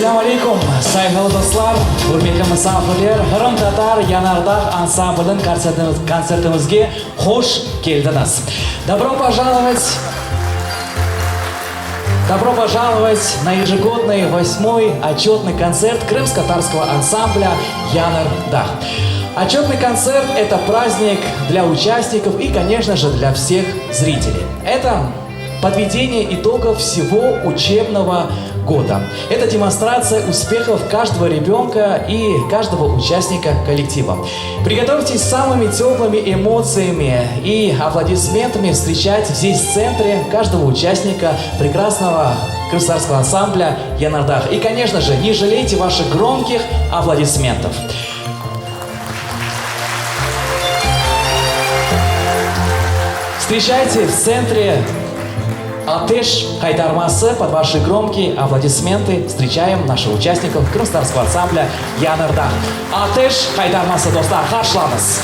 Selâm aleykum, sayğılı dostlar, ürmetli musafirler, Qırımtatar Yanardağ ansambliniñ kontsertimizge hoş keldiñiz! Dobro požalovать, dobro požalovать na ежегодный восьмой отчетный концерт крымско-татарского ансамбля Янардağ. Отчетный концерт – это праздник для участников и, конечно же, для всех зрителей. Это подведение итогов всего учебного года. Это демонстрация успехов каждого ребенка и каждого участника коллектива. Приготовьтесь с самыми теплыми эмоциями и аплодисментами встречать здесь, в центре, каждого участника прекрасного крымскотатарского ансамбля «Янардах». И, конечно же, не жалейте ваших громких аплодисментов. Встречайте в центре Ateş Haytarması под ваши громкие аплодисменты. Встречаем наших участников крымскотатарского ансамбля Yanardağ. Ateş Haytarması, dostlar, qarşılañız!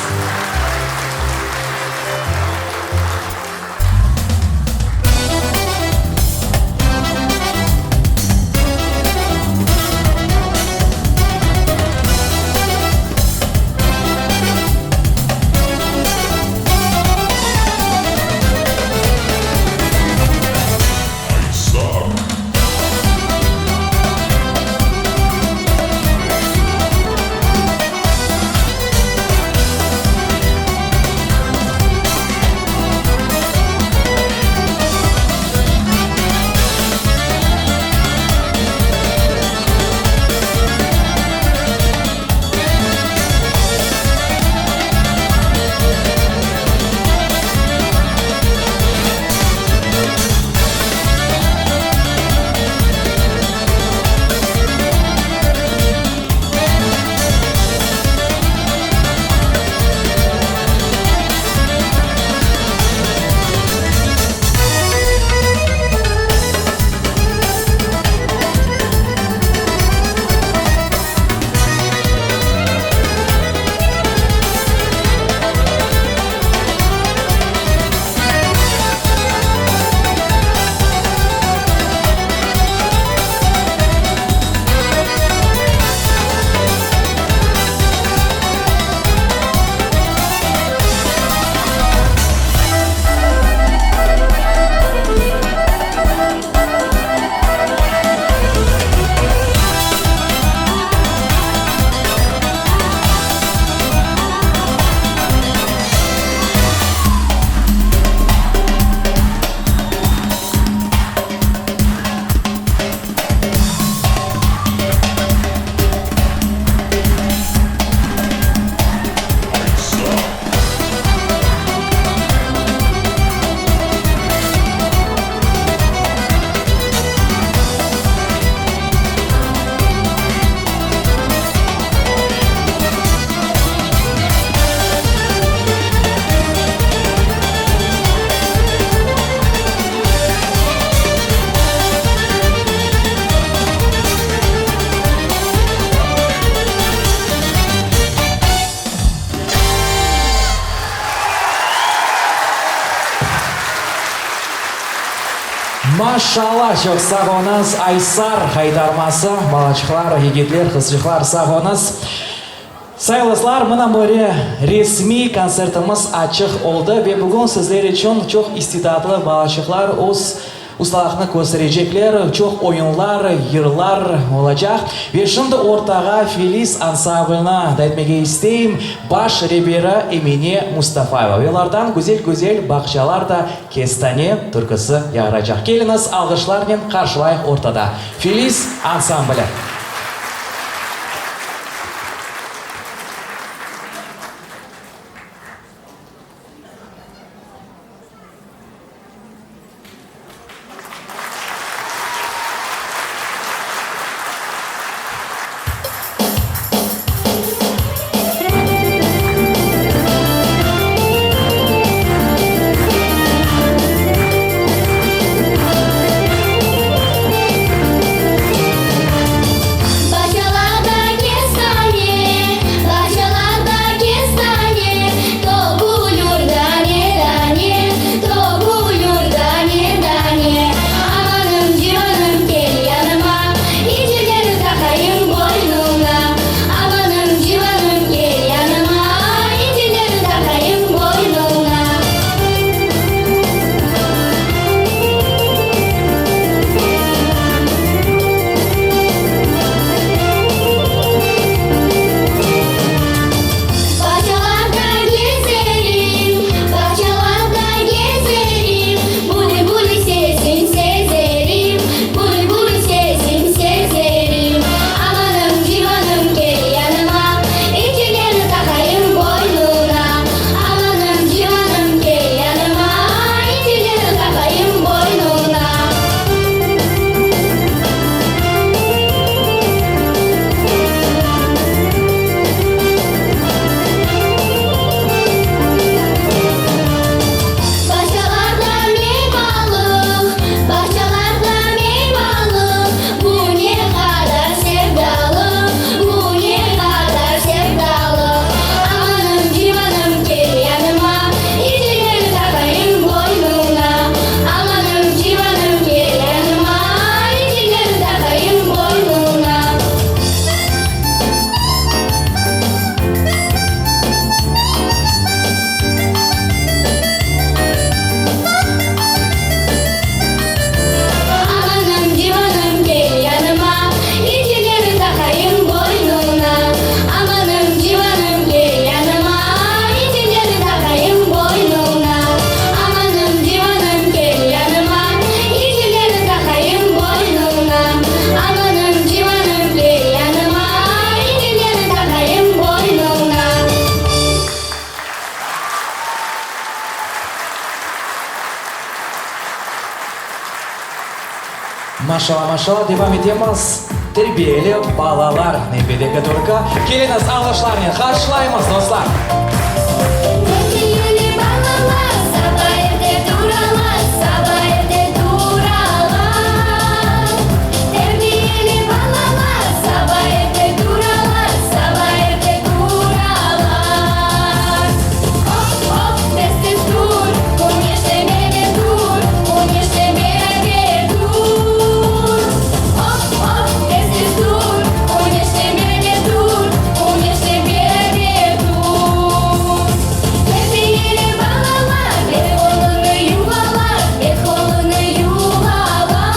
Maşalla, çoq sağ oluñız, Aysar haytarması, balaçıqlar, yigitler, qızçıqlar, sağ oluñız. Sayın dostlar, mına böyle resmiy kontsertimiz açıq oldı ve bugün sizler içün çoq istidatlı balaçıqlar öz Ustalaqnı kösterecekler, çoq oyunlar, yırlar olacaq. Ve şimdi ortağa Filiz ansamblini da etmege isteyim, baş reberi Emine Mustafayeva. Ve olardan güzel-güzel Bağçalarda kestane türküsi yağıracaq. Keliñiz, alğışlarnen qarşılayıq ortada Filiz ansambli! Maşalla, maşalla, devam etemiz. Terbiyeli balalar nevbedeki türkü. Keliñiz, alğışlarnen qarşılaymız, dostlar! Terbiyeli balalar saba erte turalar, saba erte turalar. Terbiyeli balalar saba erte turalar, saba erte turalar. Hop, hop, tez-tez tur, küneşte beraber tur, küneşte beraber tur. Hop, hop, tez-tez tur, küneşte beraber tur, küneşte beraber tur. Terbiyeli balalar bet qolunı yuvalar, bet qolunı yuvalar.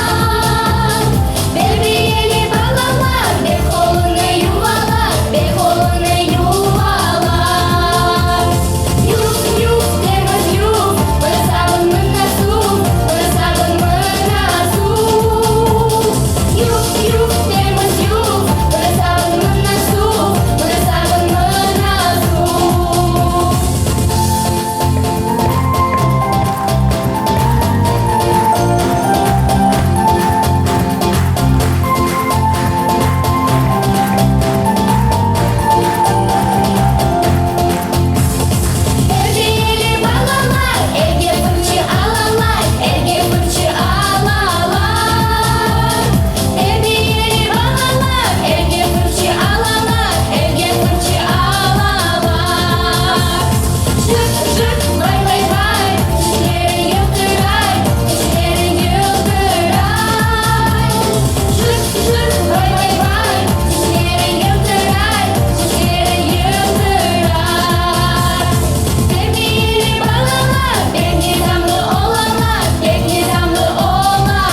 Terbiyeli balalar bet qolunı yuvalar, bet qolunı yuvalar. Yuv, yuv, temiz yuv, mına sabun, mına suv, mına sabun, mına suv. Yuv, yuv, temiz yuv, mına sabun, mına suv, mına sabun, mına suv. Terbiyeli balalar evge fırçı alalar, evge fırçı alalar. Terbiyeli balalar evge fırçı alalar, evge fırçı alalar. Şıp, şıp, vay, vay, vay, tişleri yıltıray, tişleri yıltıray. Şıp, şıp, vay, vay, vay, tişleri yıltıray, tişleri yıltıray. Terbiyeli balalar pek nizamlı olalar, pek nizamlı olalar.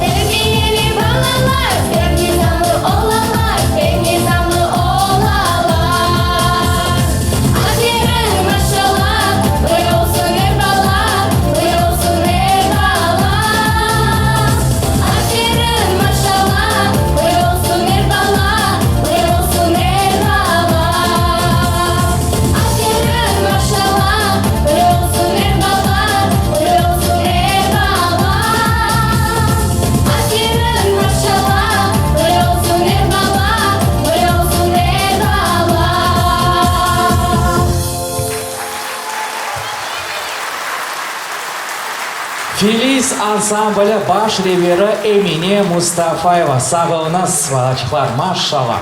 Terbiyeli balalar pek nizamlı olalar, pek nizamlı olalar. Aferin, maşallah, böyle olsun er bala, böyle olsun er bala. Aferin, maşallah, böyle olsun er bala, böyle olsun er bala. Aferin, maşallah, böyle olsun er bala, böyle olsun er bala. Aferin, maşallah, böyle olsun er bala, böyle olsun er bala. Filiz ansambli baş reberi Emine Mustafayeva. Sağ oluñız, balaçıqlar, maşallah.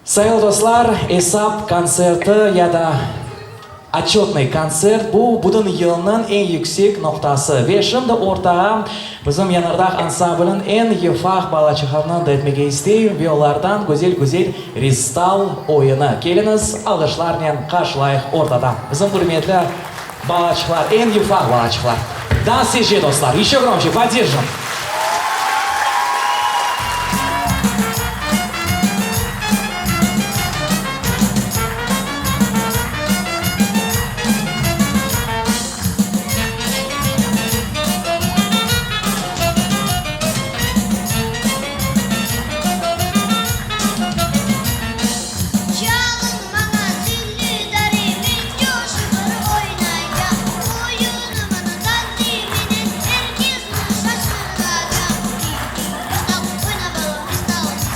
Sayğılı dostlar, esap kontserti ya da otçötnıy kontsert bu bütün yılnıñ eñ yüksek noqtası. Ve şimdi ortağa bizim Yanardağ ansambliniñ eñ yufaq balaçıqlarını da etmege isteyim ve olardan güzel-güzel resital oyunı. Keliñiz, alğışlarnen qarşılayıq ortada bizim ürmetli balaçıqlar, eñ yufaq balaçıqlar. Dans seyirci dostlar, еще громче, поддержим. Çalın maña zilli darı, men coşıp oynaycam. Oyunımnıñ taqdiminen er kesni şaşırtacam. Oyna, bala, oyna.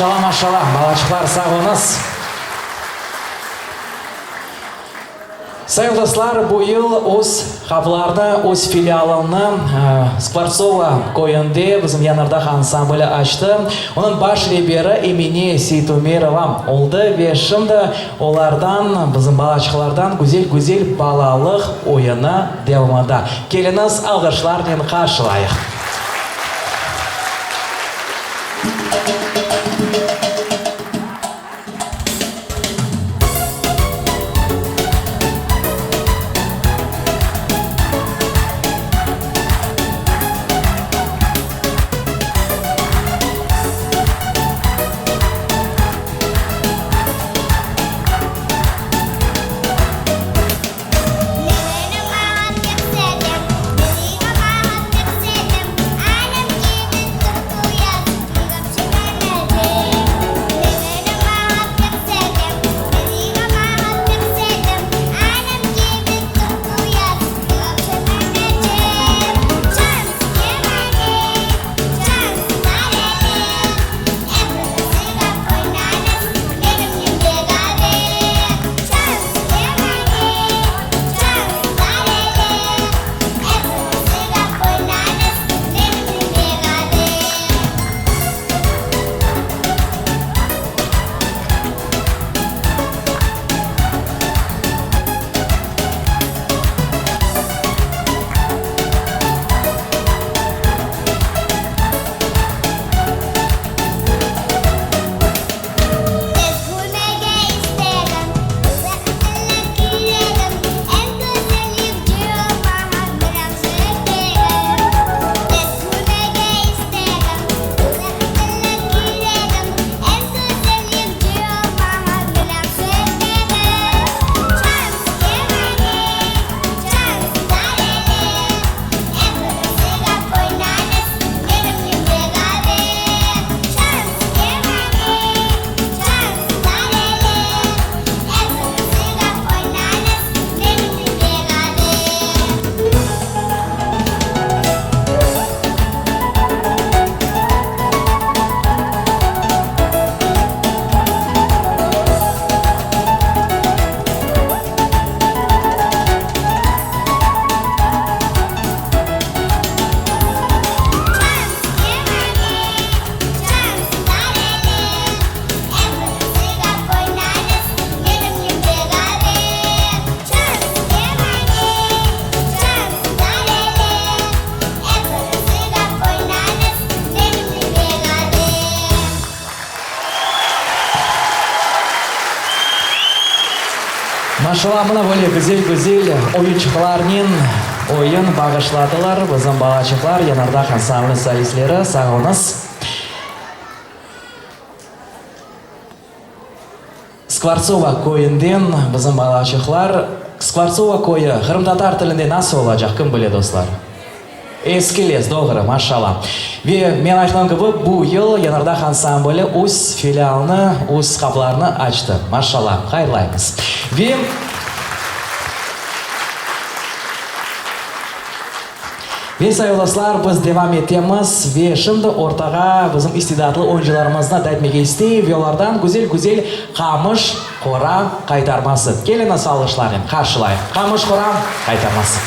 Maşalla, maşalla, balaçıqlar, sağ oluñız. Sayın dostlar, bu yıl öz qapılarını, öz filialını Skvortsovo köyünde bizim Yanardağ ansambli açtı. Onıñ baş reberi Emine Seytumerova oldı ve şimdi olardan, bizim balaçıqlardan güzel-güzel balalıq oyunı devamında. Keliñiz, alğışlarnen qarşılayıq. Maşallah, mına böyle güzel-güzel oyunçıqlarnen oyun bağışladılar bizim balaçıqlar, Yanardağ ansambli solistleri. Sağ oluñız. Skvortsovo köyünden bizim balaçıqlar. Skvortsovo köyü qırımtatar tilinde nasıl olacaq, kim bile, dostlar? Eski-Les, doğru, maşallah. Ve men aytqan kibi, bu yıl Yanardağ ansambli öz filialını, öz qapılarını açtı. Maşallah, hayırlaymız. Ve. Ve, sayılı dostlar, biz devam etemiz ve şimdi ortağa bizim istidatlı oyuncılarımıznı da etmege isteyim ve olardan güzel-güzel Qamış qora qaytarması. Keliñiz, alğışlarnen qarşılayıq. Qamış qora qaytarması.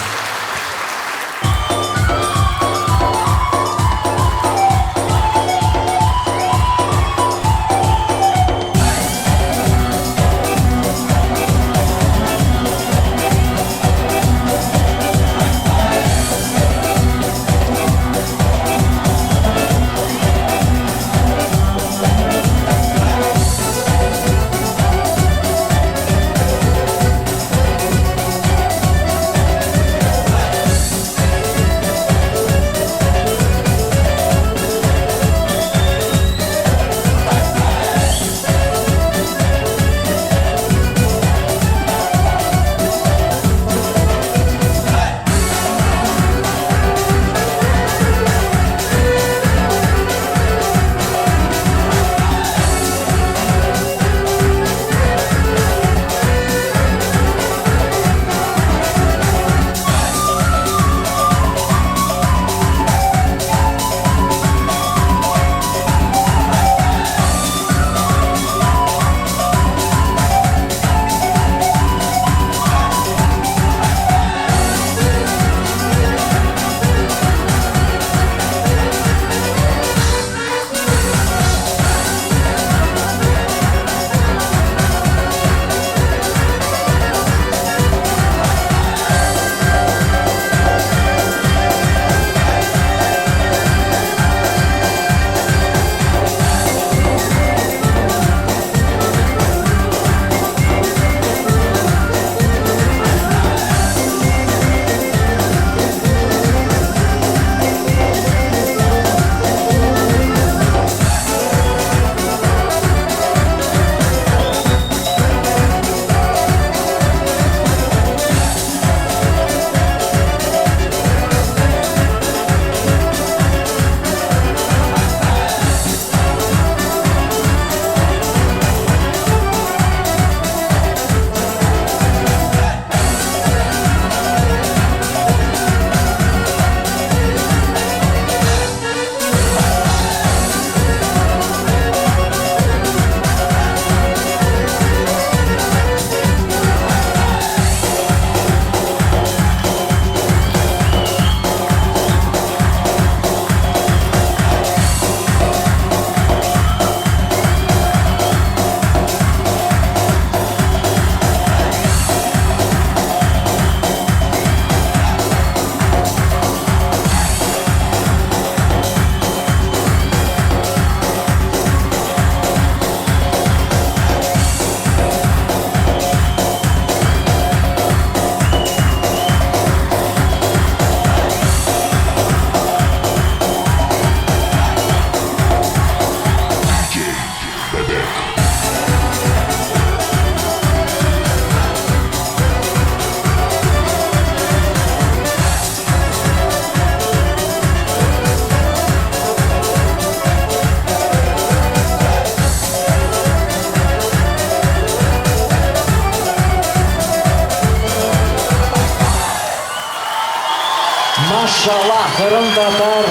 Maşallah, qırımtatar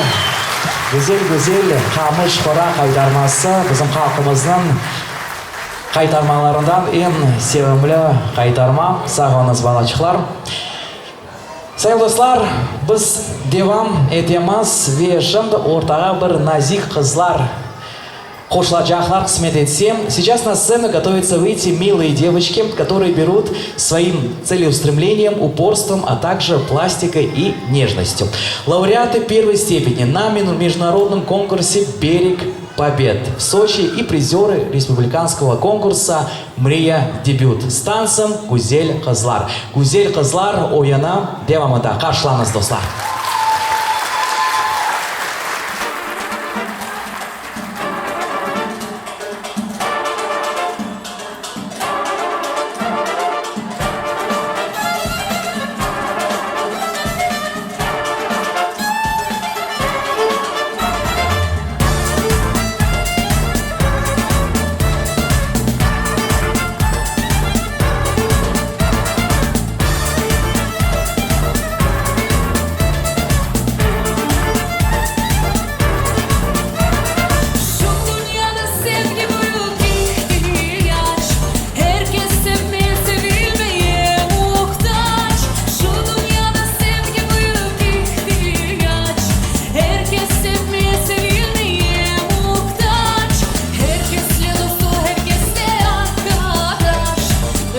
güzel-güzel Qamış qora qaytarması bizim halqımıznıñ qaytarmalarından eñ sevimli qaytarma. Sağ oluñız, balaçıqlar. Sayın dostlar, biz devam etemiz ve şimdi ortağa bir nazik qızlar Qoşulacaqlar, qısmet etse. Сейчас на сцену готовятся выйти милые девочки, которые берут своим целеустремлением, упорством, а также пластикой и нежностью. Лауреаты первой степени на международном конкурсе «Берег побед» в Сочи и призеры республиканского конкурса «Мрия дебют» с танцем «Güzel qızlar». Güzel qızlar oyunı devamında. Qarşılañız, dostlar! Şu dünyada sevgi büyük ihtiyac, Er kes sevmeye, sevilmeye muhtac. Şu dünyada sevgi büyük ihtiyac, Er kes sevmeye, sevilmeye muhtac. Er kesle dost ol, er kesle arqadaş,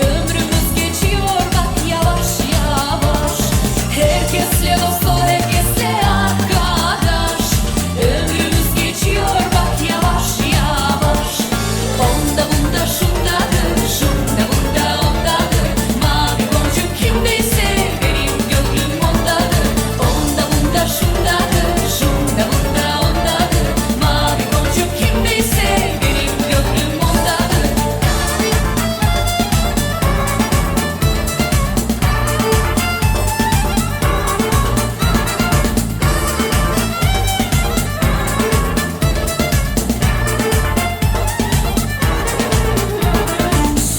Ömrümiz geçiyor baq yavaş-yavaş. Er kesle dost ol, er kesle arqadaş, Ömrümiz geçiyor baq yavaş-yavaş. Onda, bunda, şundadır, şunda, bunda, ondadır, Mavi boncuk kimdeyse, benim göñlüm ondadır. Onda, bunda, şundadır, şunda, bunda, ondadır, Mavi boncuk kimdeyse, benim göñlüm ondadır.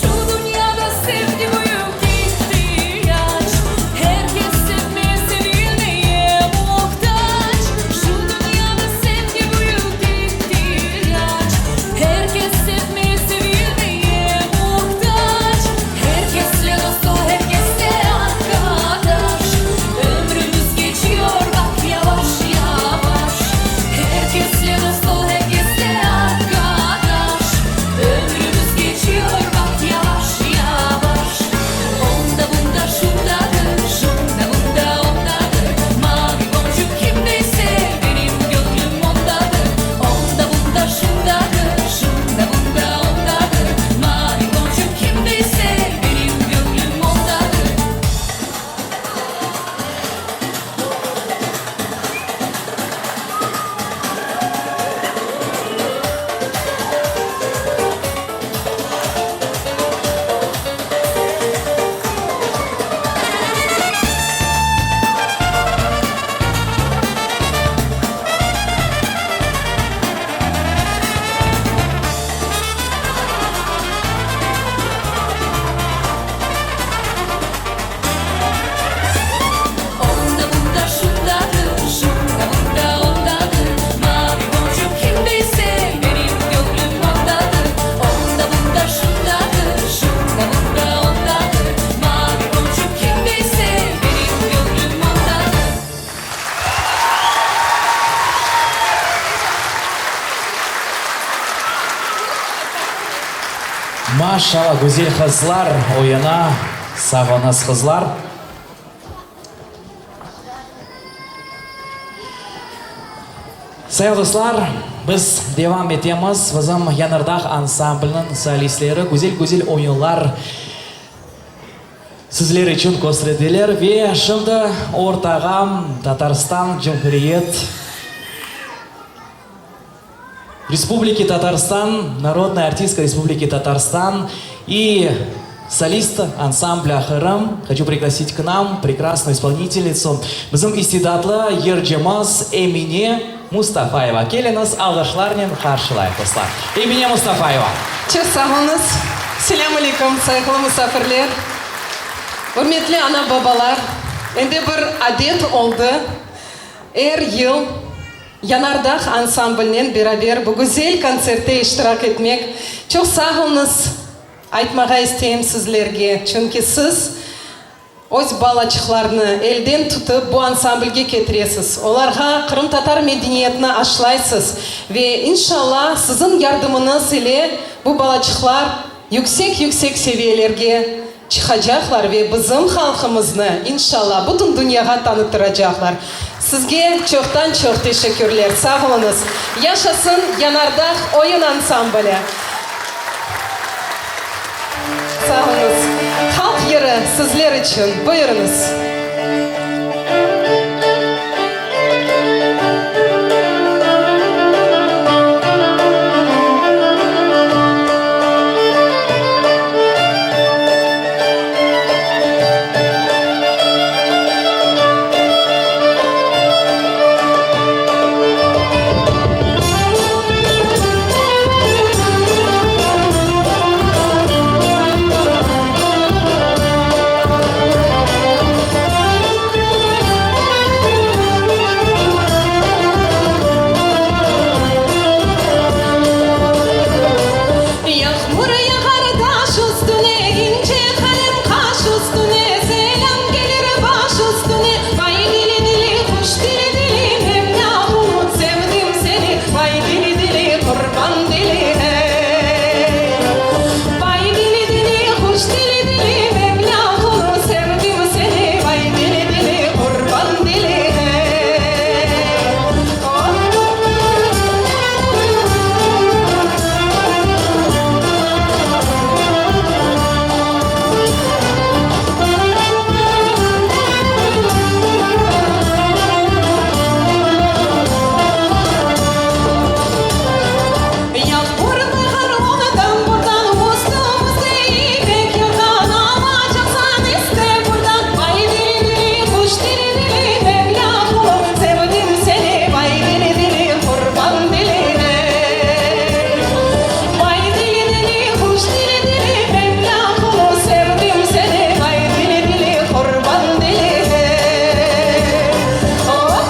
Şu dünyada sevgi büyük ihtiyac, Er kes sevmeye, sevilmeye muhtac. Şu dünyada sevgi büyük ihtiyac, Er kes sevmeye, sevilmeye muhtac. Er kesle dost ol, er kesle arqadaş, Ömrümiz geçiyor baq yavaş-yavaş. Er kesle dost ol, er kesle arqadaş, Ömrümiz geçiyor baq yavaş-yavaş. Onda, bunda, şundadır, şunda, bunda, ondadır, Mavi boncuk kimdeyse, benim göñlüm ondadır. Onda, bunda, şundadır, şunda, bunda, ondadır, Mavi boncuk kimdeyse, benim göñlüm ondadır. Onda, bunda, şundadır, şunda, bunda, ondadır, Mavi boncuk kimdeyse, benim göñlüm ondadır. Onda, bunda, şundadır, şunda, bunda, ondadır, Mavi boncuk kimdeyse, benim göñlüm ondadır. Maşallah, güzel qızlar oyuna, sağ oluñız, qızlar. Sayın dostlar, biz devam etemiz. Bizim Yanardağ ansambliniñ solistleri güzel-güzel oyunlar sizler içün kösterdiler. Ve şimdi ortağa Tatarstan Cumhuriyet Respubliki Tatarstan, narodnaya artistka Respubliki Tatarstan и солист ansambля Qırım. Хочу пригласить к нам прекрасную исполнительницу, bizim istidatlı yırcımız Emine Mustafayeva. Keliñiz, alğışlarnen qarşılayıq, dostlar. Emine Mustafayeva. Çoq sağ oluñız. Selâm aleyküm, sayğılı musafirler, ürmetli ana-babalar. Endi bir adet oldı. Er yıl Yanardağ ansamblinen beraber bu güzel kontsertte iştirak etmek. Çoq sağ oluñız aytmağa isteyim sizlerge, çünki siz öz balaçıqlarnı elden tutıp bu ansamblge ketiresiz, olarğa qırımtatar medeniyetini aşlaysız ve inşalla siziñ yardımıñız ile bu balaçıqlar yüksek-yüksek seviyelerge çıqacaqlar ve bizim halqımıznı, inşalla, bütün dünyağa tanıttıracaqlar. Sizge çoqtan-çoq teşekkürler. Sağ oluñız. Yaşasın Yanardağ oyun ansambli! Sağ oluñız. Halq yırı sizler içün. Buyurıñız. Yağmur yağar taş üstüne, İnce qalem qaş üstüne, Selâm kelir baş üstüne, Vay dili-dili, quş dili-dili, Mevlâ sevdim seni, Vay dili-dili, qurban dili, hey. Vay dili-dili, quş dili-dili, Mevlâ sevdim seni, Vay dili-dili, qurban dili, hey. Yağmur yağar ondan buradan, Üstümizde ipek yorğan, Alacaqsan iste buradan, Vay dili-dili, quş dili-dili, Mevlâ qulu, sevdim seni, Vay dili-dili, qurban dili, hey. Vay dili-dili, quş dili-dili, Mevlâ qulu, sevdim seni, Vay dili-dili, qurban dili, hey. Oh!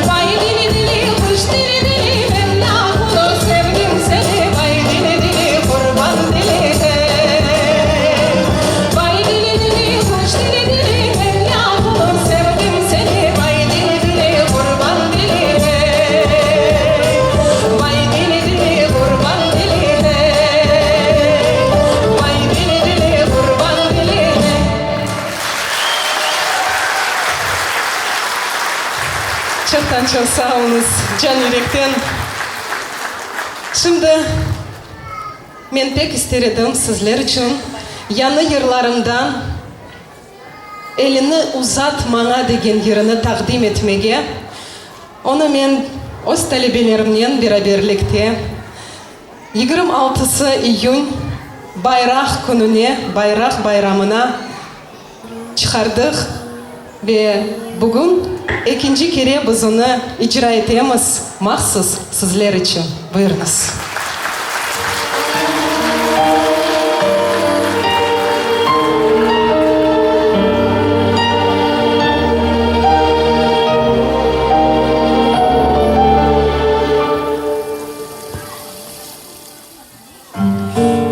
Vay dili-dili, quş dili-dili, Mevlâ qulu, sevdim seni, Vay dili-dili, qurban dili, hey. Vay dili-dili, quş dili-dili, Mevlâ qulu, sevdim seni, Vay dili-dili, qurban dili, hey. Vay dili-dili, qurban dili, hey. Vay dili-dili, qurban dili, hey. Çoqtan çoq sağ oluñız, can yürekten. Şimdi men pek ister edim sizler içün yañı yırlarımdan Elini uzat maña degen yırını taqdim etmege. Onı men öz talebelerimnen beraberlikte yigirmi altısı iyün Bayraq kününe, Bayraq bayramına çıqardıq ve bugün ekinci kere biz onı icra etemiz mahsus sizler içün. Buyurıñız.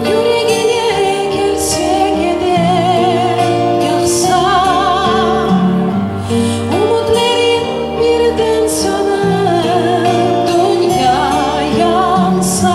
Yüregine kelse keder yağsa, Ümütlerim birden sönip, dünya yansa.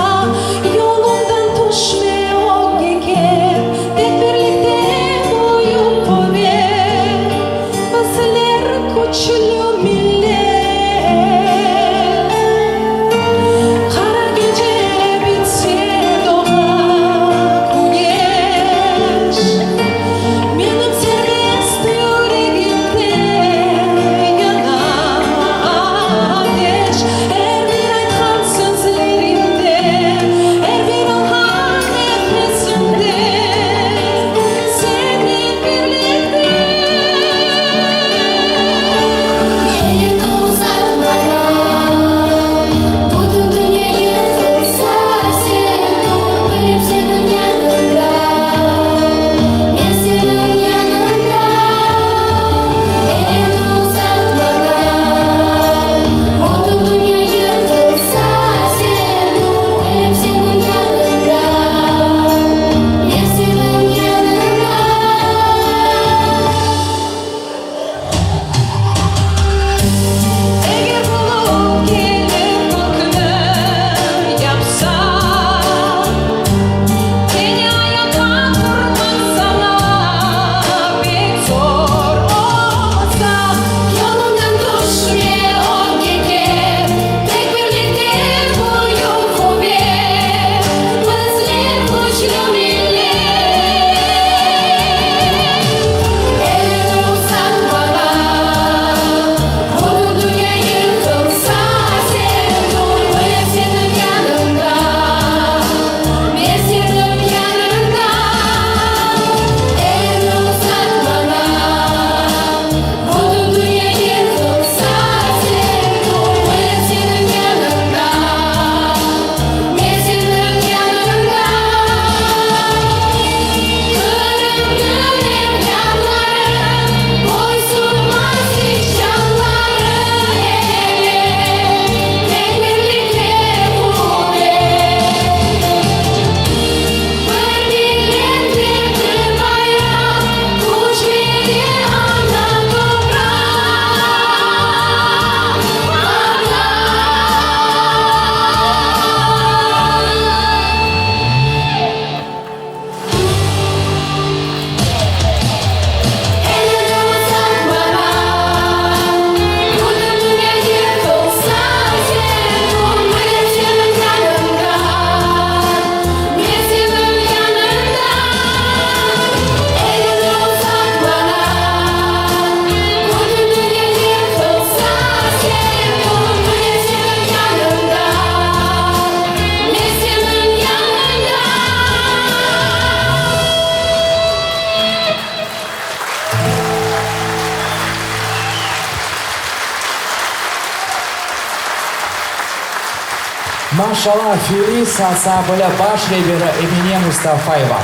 Maşallah, Filis ansambli baş reberi Emine Mustafayeva.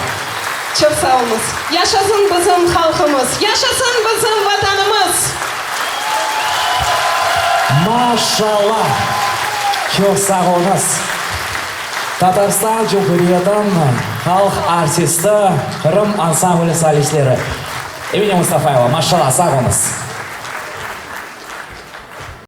Çoq sağ oluñız. Yaşasın bizim halqımız! Yaşasın bizim Vatanımız! Maşallah! Çoq sağ oluñız. Tatarstan Cumhuriyetiniñ halq artisti, Qırım ansambli solistleri Emine Mustafayeva, maşallah, sağ oluñız.